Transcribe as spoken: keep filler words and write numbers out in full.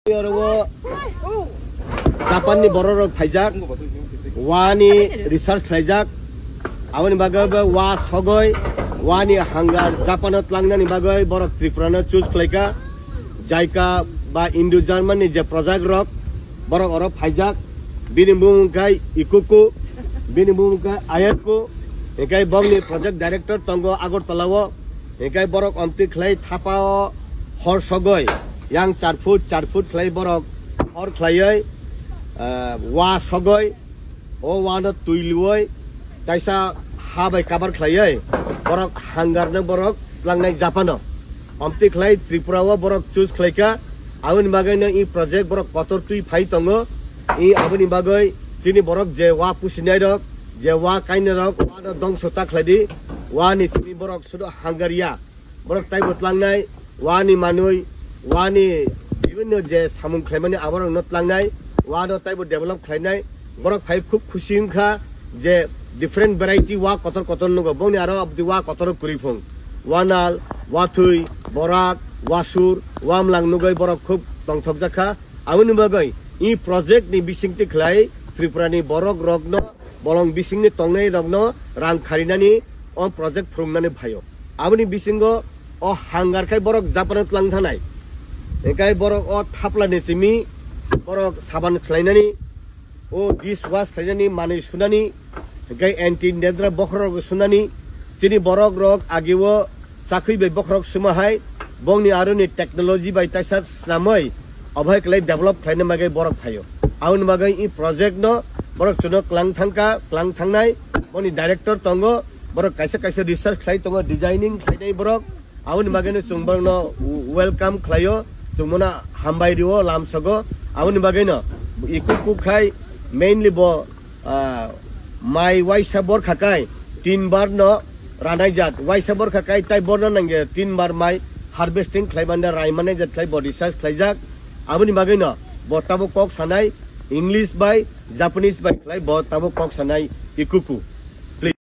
Oro o Japan ni borok rok phaijak, wani research khlaijak, aboni bagwi bo wa sogoi, wani hangar Japan o tlangnani bagwi borok Tripura no choose khlaika, Jaika ba Indo German ni je project rok borok oro phaijak, bini bumung khai Ikuku, bini bumung khai Ayako, hinkhe bongni project director tongo Agartala o, hinkhe borok omtwi khlai thapa o hor sogoi, yang char foot, char foot khlai borok hor khlaioi, ah, wa sogoi, o wano twi luoi, kaisa ha bai cover khlaioi, borok hangar no borok tlangnai Japan o. Omtwi khlai Tripura o borok choose khlaika, aboni bagwi no i project borok kotor twi phai tongo, i aboni bagwi chini borok je wa pusinai rok, je wa kainai rok, wa no dongso ta khlai di, wa ni chini borok sudo hangar ya. Borok taibo tlangnai, wani manwi, wani bibinno je samung khlaimani aborokno tlangnai, wano taibo develop khlainai. Borok phai khub khusi wngkha je different variety wa kotor kotor nugo. Bongni aro abdi wa kotor kwrwi phung. Wanal, wathwi, borak, wasur, wamlang nugoi borok khub tongthokjakha. Aboni bagwi i project ni bisingtwi khlai Tripura ni borok rokno bolong bisingni tongnai rokno rang kharinani o project phurungnani phaio. Aboni bisingo o hangar khai borok Japan o tlang thanai. Hinkhe borok o thapla ni simi borok saban khlainani, o dish wash khlainani, manwi sunani, hinkhe anti dandruff bokhorok sunani. Chini borok rok ageo chakhui bai bokhorok suma hai, bongni aroni technology bai taisa snamwi obo hai kwlai develop khlaina bagwi borok phaio. Aboni bagwi i project no borok chuno klang thangka, klang thangnai, boni director tongo, borok kaisa kaisa research khlai tongo, designing khlainai borok. Aboni bagwi no chwng borokno welcome khlaio, chwng bono hambai rio, lamsogo. Aboni bagwi no Ikuku khai mainly bo ah, mai waisa borkha kai tin bar no ranai jat, waisa borkha kai tai borno nangya tin bar mai harvesting khlai manda rai mane jat khlai bo research khlaijak. Aboni bagwi no bo tabuk kok sanai English bai Japanese bai khlai bo tabuk kok sanai Ikuku.